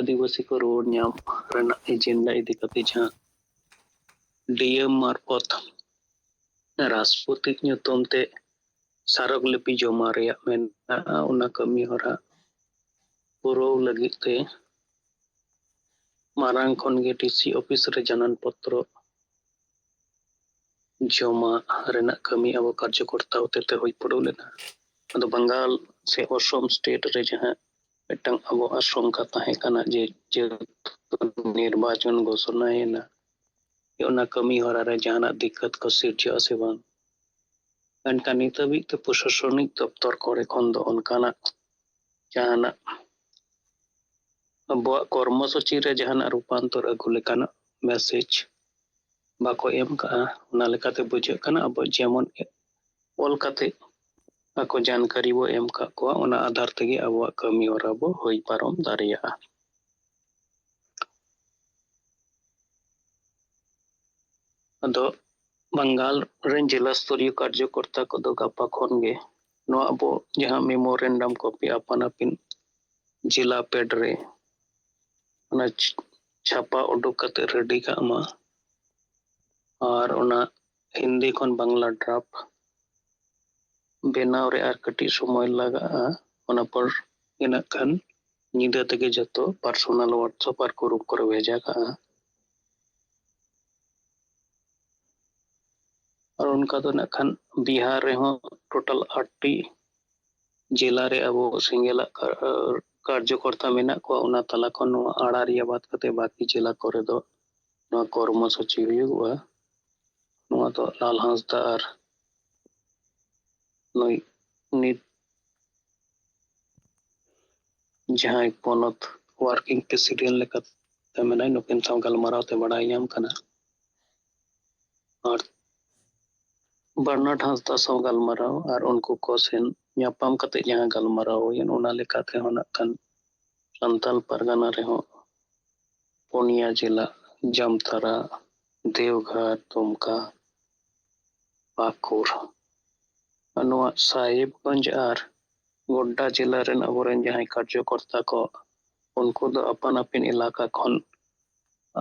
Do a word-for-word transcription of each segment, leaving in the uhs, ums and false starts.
ᱟᱹᱫᱤᱵᱟᱹᱥᱤ ᱠᱚ ᱨᱩᱣᱟᱹᱲ ᱧᱟᱢ ᱨᱮᱱᱟᱜ ᱮᱡᱮᱱᱰᱟ ᱤᱫᱤ ᱠᱟᱛᱮ ᱡᱟᱦᱟᱸ ᱰᱤ ᱮᱢ ᱢᱟᱨᱯᱷᱚᱛ ᱨᱟᱥᱴᱨᱚᱯᱚᱛᱤ ᱧᱩᱛᱩᱢ ᱛᱮ ᱥᱟᱨᱚᱠ ᱞᱤᱯᱤ ᱡᱚᱢᱟ ᱨᱮᱭᱟᱜ ᱢᱮᱱᱟᱜᱼᱟ, ᱚᱱᱟ ᱠᱟᱹᱢᱤ ᱦᱚᱨᱟ ᱯᱩᱨᱟᱹᱣ ᱞᱟᱹᱜᱤᱫ ᱛᱮ ᱢᱟᱲᱟᱝ ᱠᱷᱚᱱ ᱜᱮ ᱰᱤ ᱥᱤ ᱚᱯᱷᱤᱥ ᱨᱮ ᱡᱟᱱᱟᱢ ᱯᱚᱛᱨᱚ ᱡᱚᱢᱟ ᱨᱮᱱᱟᱜ ᱠᱟᱹᱢᱤ ᱟᱵᱚ ᱠᱟᱨᱡᱚᱠᱚᱨᱛᱟ ᱦᱚᱛᱮᱛᱮ ᱦᱩᱭ ᱯᱩᱨᱟᱹᱣ ᱞᱮᱱᱟ᱾ ᱟᱫᱚ ᱵᱟᱝᱜᱟᱞ ᱥᱮ ᱚᱥᱚᱢ ᱥᱴᱮᱴ ᱨᱮ ᱡᱟᱦᱟᱸ ᱢᱤᱫᱴᱟᱝ ᱟᱵᱚ ᱟᱥᱚᱝᱠᱟ ᱛᱟᱦᱮᱸ ᱠᱟᱱᱟ ᱡᱮ ᱡᱮᱦᱮᱛᱩ ᱱᱤᱨᱵᱟᱪᱚᱱ ᱜᱷᱳᱥᱚᱱᱟᱭᱮᱱᱟ, ᱚᱱᱟ ᱠᱟᱹᱢᱤ ᱦᱚᱨᱟ ᱨᱮ ᱡᱟᱦᱟᱱᱟᱜ ᱫᱤᱠᱠᱟᱛ ᱠᱚ ᱥᱤᱨᱡᱟᱹᱜᱼᱟ ᱥᱮ ᱵᱟᱝ, ᱢᱮᱱᱠᱷᱟᱱ ᱱᱤᱛ ᱦᱟᱹᱵᱤᱡ ᱛᱮ ᱯᱨᱚᱥᱟᱥᱚᱱᱤᱠ ᱫᱚᱯᱛᱚᱨ ᱠᱚᱨᱮ ᱠᱷᱚᱱ ᱫᱚ ᱚᱱᱠᱟᱱᱟᱜ ᱡᱟᱦᱟᱱᱟᱜ ᱟᱵᱚᱣᱟᱜ ᱠᱚᱨᱢᱚ ᱥᱩᱪᱤ ᱨᱮ ᱡᱟᱦᱟᱱᱟᱜ ᱨᱩᱯᱟᱱᱛᱚᱨ ᱟᱹᱜᱩ ᱞᱮᱠᱟᱱᱟᱜ ᱢᱮᱥᱮᱡᱽ ᱵᱟᱠᱚ ᱮᱢ ᱠᱟᱜᱼᱟ᱾ ᱚᱱᱟ ᱞᱮᱠᱟᱛᱮ ᱵᱩᱡᱷᱟᱹᱜ ᱠᱟᱱᱟ ᱟᱵᱚ ᱡᱮᱢᱚᱱ ᱚᱞ ᱠᱟᱛᱮ ᱟᱠᱚ ᱡᱟᱱᱠᱟᱨᱤ ᱵᱚ ᱮᱢ ᱠᱟᱜ ᱠᱚᱣᱟ, ᱚᱱᱟ ᱟᱫᱷᱟᱨ ᱛᱮᱜᱮ ᱟᱵᱚᱣᱟᱜ ᱠᱟᱹᱢᱤ ᱦᱚᱨᱟ ᱵᱚ ᱦᱩᱭ ᱯᱟᱨᱚᱢ ᱫᱟᱲᱮᱭᱟᱜᱼᱟ᱾ ᱟᱫᱚ ᱵᱟᱝᱜᱟᱞ ᱨᱮᱱ ᱡᱮᱞᱟ ᱥᱛᱚᱨᱤᱭᱚ ᱠᱟᱨᱡᱚᱠᱚᱨᱛᱟ ᱠᱚᱫᱚ ᱜᱟᱯᱟ ᱠᱷᱚᱱ ᱜᱮ ᱱᱚᱣᱟ ᱟᱵᱚ ᱡᱟᱦᱟᱸ ᱢᱮᱢᱳᱨᱮᱱᱰᱟᱢ ᱠᱚᱯᱤ ᱟᱯᱟᱱ ᱟᱹᱯᱤᱱ ᱡᱮᱞᱟ ᱯᱮᱰ ᱨᱮ ᱚᱱᱟ ᱪᱷ-, ᱪᱷᱟᱯᱟ ᱩᱰᱩᱠ ᱠᱟᱛᱮ ᱨᱮᱰᱤ ᱠᱟᱜ ᱢᱟ᱾ ᱟᱨ ᱚᱱᱟ ᱦᱤᱱᱫᱤ ᱠᱷᱚᱱ ᱵᱟᱝᱞᱟ ᱰᱨᱟᱯᱴ ᱵᱮᱱᱟᱣ ᱨᱮ ᱟᱨ ᱠᱟᱹᱴᱤᱡ ᱥᱚᱢᱚᱭ ᱞᱟᱜᱟᱜᱼᱟ᱾ ᱚᱱᱟ ᱯᱚᱨ ᱤᱱᱟᱹᱜ ᱠᱷᱟᱱ ᱧᱤᱫᱟᱹ ᱛᱮᱜᱮ ᱡᱚᱛᱚ ᱯᱟᱨᱥᱚᱱᱟᱞ ᱣᱟᱴᱥᱮᱯ ᱟᱨ ᱜᱨᱩᱯ ᱠᱚᱨᱮ ᱵᱷᱮᱡᱟ ᱠᱟᱜᱼᱟ᱾ ᱟᱨ ᱚᱱᱠᱟ ᱫᱚ ᱱᱟᱜ ᱠᱷᱟᱱ ᱵᱤᱦᱟᱨ ᱨᱮᱦᱚᱸ ᱴᱳᱴᱟᱞ ᱟᱴᱴᱤ ᱡᱮᱞᱟ ᱨᱮ ᱟᱵᱚ ᱥᱮᱸᱜᱮᱞᱟᱜ ᱠᱟ-, ᱠᱟᱨᱡᱚᱠᱚᱨᱛᱟ ᱢᱮᱱᱟᱜ ᱠᱚᱣᱟ᱾ ᱚᱱᱟ ᱛᱟᱞᱟ ᱠᱷᱚᱱ ᱱᱚᱣᱟ ᱟᱲᱟᱨᱤᱭᱟ ᱵᱟᱫ ᱠᱟᱛᱮ ᱵᱟᱹᱠᱤ ᱡᱮᱞᱟ ᱠᱚᱨᱮ ᱫᱚ ᱱᱚᱣᱟ ᱠᱚᱨᱢᱚ ᱥᱩᱪᱤ ᱦᱩᱭᱩᱜᱚᱜᱼᱟ᱾ ᱱᱚᱣᱟ ᱫᱚ ᱞᱟᱞ ᱦᱟᱸᱥᱫᱟ ᱟᱨ ᱱᱩᱭ ᱱᱤᱛ ᱡᱟᱦᱟᱸᱭ ᱯᱚᱱᱚᱛ ᱣᱟᱨᱠᱤᱝ ᱯᱨᱮᱥᱤᱰᱮᱱᱴ ᱞᱮᱠᱟᱛᱮ ᱢᱮᱱᱟᱭ, ᱱᱩᱠᱤᱱ ᱥᱟᱶ ᱜᱟᱞᱢᱟᱨᱟᱣ ᱛᱮ ᱵᱟᱲᱟᱭ ᱧᱟᱢ ᱠᱟᱱᱟ᱾ ᱟᱨ ᱵᱟᱨᱱᱟᱰ ᱦᱟᱸᱥᱫᱟ ᱥᱟᱶ ᱜᱟᱞᱢᱟᱨᱟᱣ ᱟᱨ ᱩᱱᱠᱩ ᱠᱚ ᱥᱮᱱ ᱧᱟᱯᱟᱢ ᱠᱟᱛᱮ ᱡᱟᱦᱟᱸ ᱜᱟᱞᱢᱟᱨᱟᱣ ᱦᱩᱭᱮᱱ, ᱚᱱᱟ ᱞᱮᱠᱟᱛᱮ ᱦᱚᱸ ᱱᱟᱜ ᱠᱷᱟᱱ ᱥᱟᱱᱛᱟᱞ ᱯᱟᱨᱜᱟᱱᱟ ᱨᱮᱦᱚᱸ ᱯᱩᱱᱭᱟ ᱡᱮᱞᱟ, ᱡᱟᱢᱛᱟᱨᱟ, ᱫᱮᱣᱜᱷᱟᱴ, ᱫᱩᱢᱠᱟ, ᱯᱟᱹᱠᱩᱲ, ᱱᱚᱣᱟ ᱥᱟᱦᱮᱵᱽᱜᱚᱸᱡᱽ ᱟᱨ ᱜᱳᱰᱰᱟ ᱡᱮᱞᱟ ᱨᱮᱱ ᱟᱵᱚᱨᱮᱱ ᱡᱟᱦᱟᱸᱭ ᱠᱟᱨᱡᱚᱠᱚᱨᱛᱟ ᱠᱚ ᱩᱱᱠᱩ ᱫᱚ ᱟᱯᱟᱱ ᱟᱹᱯᱤᱱ ᱮᱞᱟᱠᱟ ᱠᱷᱚᱱ, ᱟ,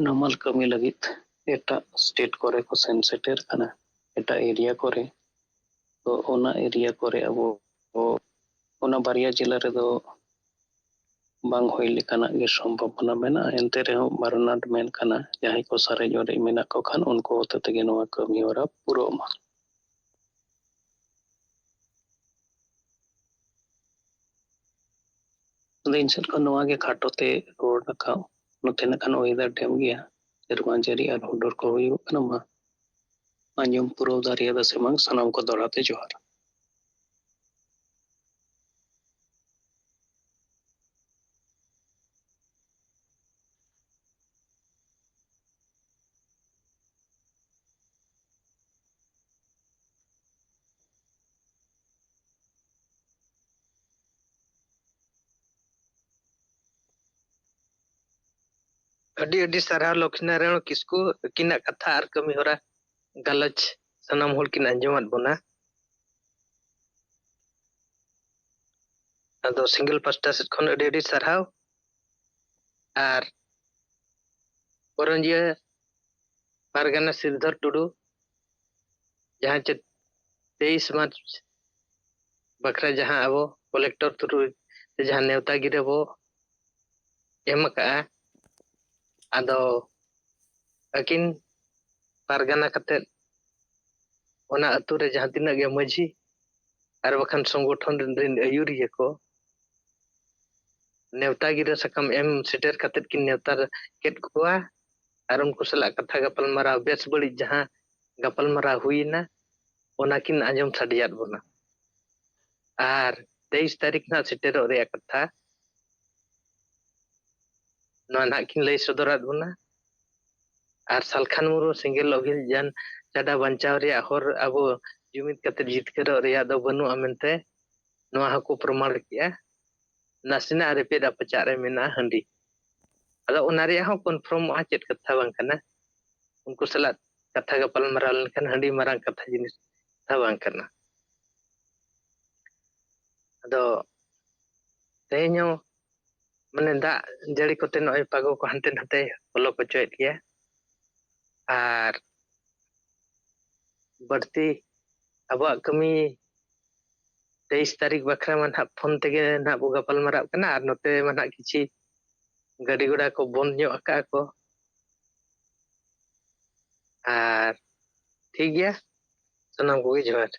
ᱱᱟᱢᱟᱞ ᱠᱟᱹᱢᱤ ᱞᱟᱹᱜᱤᱫ ᱮᱴᱟᱜ ᱥᱴᱮᱴ ᱠᱚᱨᱮ ᱠᱚ ᱥᱮᱱ ᱥᱮᱴᱮᱨ ᱠᱟᱱᱟ, ᱮᱴᱟᱜ ᱮᱨᱤᱭᱟ ᱠᱚᱨᱮ᱾ ᱛᱚ ᱚᱱᱟ ᱮᱨᱤᱭᱟ ᱠᱚᱨᱮ ᱟᱵᱚ ᱚᱱᱟ ᱵᱟᱨᱭᱟ ᱡᱮᱞᱟ ᱨᱮᱫᱚ ᱵᱟᱝ ᱦᱩᱭ ᱞᱮᱠᱟᱱᱟᱜ ᱜᱮ ᱥᱚᱢᱵᱷᱚᱵᱚᱱᱟ ᱢᱮᱱᱟᱜᱼᱟ᱾ ᱮᱱᱛᱮ ᱨᱮᱦᱚᱸ ᱵᱟᱨᱱᱟᱴ ᱢᱮᱱ ᱠᱟᱱᱟ, ᱡᱟᱦᱟᱸᱭ ᱠᱚ ᱥᱟᱨᱮᱡ ᱚᱨᱮᱡ ᱢᱮᱱᱟᱜ ᱠᱚ ᱠᱷᱟᱱ ᱩᱱᱠᱩ ᱦᱚᱛᱮ ᱛᱮᱜᱮ ᱱᱚᱣᱟ ᱠᱟᱹᱢᱤ ᱦᱚᱨᱟ ᱯᱩᱨᱟᱹᱜ ᱢᱟ᱾ ᱟᱫᱚ ᱤᱧ ᱥᱮᱫ ᱠᱷᱚᱱ ᱱᱚᱣᱟ ᱜᱮ ᱠᱷᱟᱴᱚ ᱛᱮ ᱨᱚᱲ ᱨᱟᱠᱟᱵ᱾ ᱱᱚᱛᱮ ᱱᱟᱜ ᱠᱷᱟᱱ ᱚᱭᱮᱫᱟᱨ ᱰᱮᱢ ᱜᱮᱭᱟ, ᱥᱮᱨᱢᱟ ᱡᱟᱹᱲᱤ ᱟᱨ ᱦᱩᱰᱩᱨ ᱠᱚ ᱦᱩᱭᱩᱜ ᱠᱟᱱᱟ᱾ ᱢᱟ ᱟᱸᱡᱚᱢ ᱯᱩᱨᱟᱹᱣ ᱫᱟᱲᱮᱭᱟᱫᱟ ᱥᱮ ᱵᱟᱝ, ᱥᱟᱱᱟᱢ ᱠᱚ ᱫᱚᱦᱲᱟ ᱛᱮ ᱡᱚᱦᱟᱨ᱾ ᱟᱹᱰᱤ ᱟᱹᱰᱤ ᱥᱟᱨᱦᱟᱣ ᱞᱚᱠᱷᱢᱤᱱᱟᱨᱟᱭᱚᱬ ᱠᱤᱥᱠᱩ, ᱟᱹᱠᱤᱱᱟᱜ ᱠᱟᱛᱷᱟ ᱟᱨ ᱠᱟᱹᱢᱤ ᱦᱚᱨᱟ ᱜᱟᱞᱚᱪ ᱥᱟᱱᱟᱢ ᱦᱚᱲ ᱠᱤᱱ ᱟᱸᱡᱚᱢᱟᱫ ᱵᱚᱱᱟ᱾ ᱟᱫᱚ ᱥᱤᱝᱜᱮᱞ ᱯᱟᱥᱴᱟ ᱥᱮᱫ ᱠᱷᱚᱱ ᱟᱹᱰᱤ ᱟᱹᱰᱤ ᱥᱟᱨᱦᱟᱣ᱾ ᱟᱨ ᱯᱚᱨᱚᱧᱡᱤᱭᱟᱹ ᱯᱟᱨᱜᱟᱱᱟ ᱥᱤᱨᱫᱷᱚᱨ ᱴᱩᱰᱩ, ᱡᱟᱦᱟᱸ ᱪᱮᱫ ᱛᱮᱭᱤᱥ ᱢᱟᱨᱪ ᱵᱟᱠᱷᱨᱟ ᱡᱟᱦᱟᱸ ᱟᱵᱚ ᱠᱚᱞᱮᱠᱴᱚᱨ ᱛᱷᱨᱩ ᱛᱮ ᱡᱟᱦᱟᱸ ᱱᱮᱣᱛᱟ ᱜᱤᱨᱟᱹ ᱵᱚ ᱮᱢ ᱟᱠᱟᱜᱼᱟ, ᱟᱫᱚ ᱟᱹᱠᱤᱱ ᱯᱟᱨᱜᱟᱱᱟ ᱠᱟᱛᱮᱫ ᱚᱱᱟ ᱟᱹᱛᱩ ᱨᱮ ᱡᱟᱦᱟᱸ ᱛᱤᱱᱟᱹᱜ ᱜᱮ ᱢᱟᱹᱡᱷᱤ ᱟᱨ ᱵᱟᱠᱷᱟᱱ ᱥᱚᱝᱜᱚᱴᱷᱚᱱ ᱨᱮᱱ ᱟᱹᱭᱩᱨᱤᱭᱟᱹ ᱠᱚ ᱱᱮᱣᱛᱟ ᱜᱤᱨᱟᱹ ᱥᱟᱠᱟᱢ ᱮᱢ ᱥᱮᱴᱮᱨ ᱠᱟᱛᱮᱫ ᱠᱤᱱ ᱱᱮᱣᱛᱟ ᱠᱮᱫ ᱠᱚᱣᱟ ᱟᱨ ᱩᱱᱠᱩ ᱥᱟᱞᱟᱜ ᱠᱟᱛᱷᱟ ᱜᱟᱯᱟᱞᱢᱟᱨᱟᱣ, ᱵᱮᱥ ᱵᱟᱹᱲᱤᱡ ᱡᱟᱦᱟᱸ ᱜᱟᱯᱟᱞᱢᱟᱨᱟᱣ ᱦᱩᱭᱮᱱᱟ, ᱚᱱᱟ ᱠᱤᱱ ᱟᱸᱡᱚᱢ ᱥᱟᱰᱮᱭᱟᱫ ᱵᱚᱱᱟ᱾ ᱟᱨ ᱛᱮᱭᱤᱥ ᱛᱟᱹᱨᱤᱠᱷ ᱱᱟᱦᱟᱜ ᱥᱮᱴᱮᱨᱚᱜ ᱨᱮᱭᱟᱜ ᱠᱟᱛᱷᱟ, ᱱᱚᱣᱟ ᱱᱟᱦᱟᱜ ᱠᱤᱱ ᱞᱟᱹᱭ ᱥᱚᱫᱚᱨᱟᱫ ᱵᱚᱱᱟ᱾ ᱟᱨ ᱥᱟᱞᱠᱷᱟᱱ ᱢᱩᱨᱢᱩ ᱥᱮᱸᱜᱮᱞ ᱚᱵᱷᱤᱡᱟᱱ ᱪᱟᱰᱟ ᱵᱟᱧᱪᱟᱣ ᱨᱮᱭᱟᱜ ᱦᱚᱨ ᱟᱵᱚ ᱡᱩᱢᱤᱫ ᱠᱟᱛᱮ ᱡᱤᱛᱠᱟᱹᱨᱚᱜ ᱨᱮᱭᱟᱜ ᱫᱚ ᱵᱟᱹᱱᱩᱜᱼᱟ ᱢᱮᱱᱛᱮ ᱱᱚᱣᱟ ᱦᱚᱸᱠᱚ ᱯᱨᱚᱢᱟᱬ ᱠᱮᱜᱼᱟ᱾ ᱱᱟᱥᱮᱱᱟᱜ ᱨᱮᱯᱮᱫ ᱟᱯᱟᱪᱟᱜ ᱨᱮ ᱢᱮᱱᱟᱜᱼᱟ ᱦᱟᱺᱰᱤ᱾ ᱟᱫᱚ ᱚᱱᱟ ᱨᱮᱭᱟᱜ ᱦᱚᱸ ᱠᱚᱱᱯᱷᱟᱨᱢᱚᱜᱼᱟ, ᱪᱮᱫ ᱠᱟᱛᱷᱟ ᱵᱟᱝ ᱠᱟᱱᱟ᱾ ᱩᱱᱠᱩ ᱥᱟᱞᱟᱜ ᱠᱟᱛᱷᱟ ᱜᱟᱯᱟᱞᱢᱟᱨᱟᱣ ᱞᱮᱱᱠᱷᱟᱱ ᱦᱟᱺᱰᱤ ᱢᱟᱨᱟᱝ ᱠᱟᱛᱷᱟ ᱡᱤᱱᱤᱥ ᱠᱟᱛᱷᱟ ᱵᱟᱝ ᱠᱟᱱᱟ᱾ ᱟᱫᱚ ᱛᱮᱦᱮᱧ ᱦᱚᱸ ᱢᱟᱱᱮ ᱫᱟᱜ ᱡᱟᱹᱲᱤ ᱠᱚᱛᱮ ᱱᱚᱜᱼᱚᱭ ᱯᱟᱜᱚ ᱠᱚ ᱦᱟᱱᱛᱮ ᱱᱟᱛᱮ ᱵᱚᱞᱚ ᱦᱚᱪᱚᱭᱮᱫ ᱜᱮᱭᱟ᱾ ᱟᱨ ᱵᱟᱹᱲᱛᱤ ᱟᱵᱚᱣᱟᱜ ᱠᱟᱹᱢᱤ ᱛᱮᱭᱤᱥ ᱛᱟᱹᱨᱤᱠᱷ ᱵᱟᱠᱷᱨᱟ ᱢᱟ ᱱᱟᱦᱟᱜ ᱯᱷᱳᱱ ᱛᱮᱜᱮ ᱱᱟᱦᱟᱜ ᱵᱚ ᱜᱟᱯᱟᱞ ᱢᱟᱨᱟᱜ ᱠᱟᱱᱟ, ᱟᱨ ᱱᱚᱛᱮ ᱢᱟ ᱱᱟᱦᱟᱜ ᱠᱤᱪᱷᱤ ᱜᱟᱹᱰᱤ ᱜᱷᱚᱲᱟ ᱠᱚ ᱵᱚᱱᱫ ᱧᱚᱜ ᱟᱠᱟᱫᱼᱟ ᱠᱚ᱾ ᱟᱨ ᱴᱷᱤᱠ ᱜᱮᱭᱟ, ᱥᱟᱱᱟᱢ ᱠᱚᱜᱮ ᱡᱚᱦᱟᱨ᱾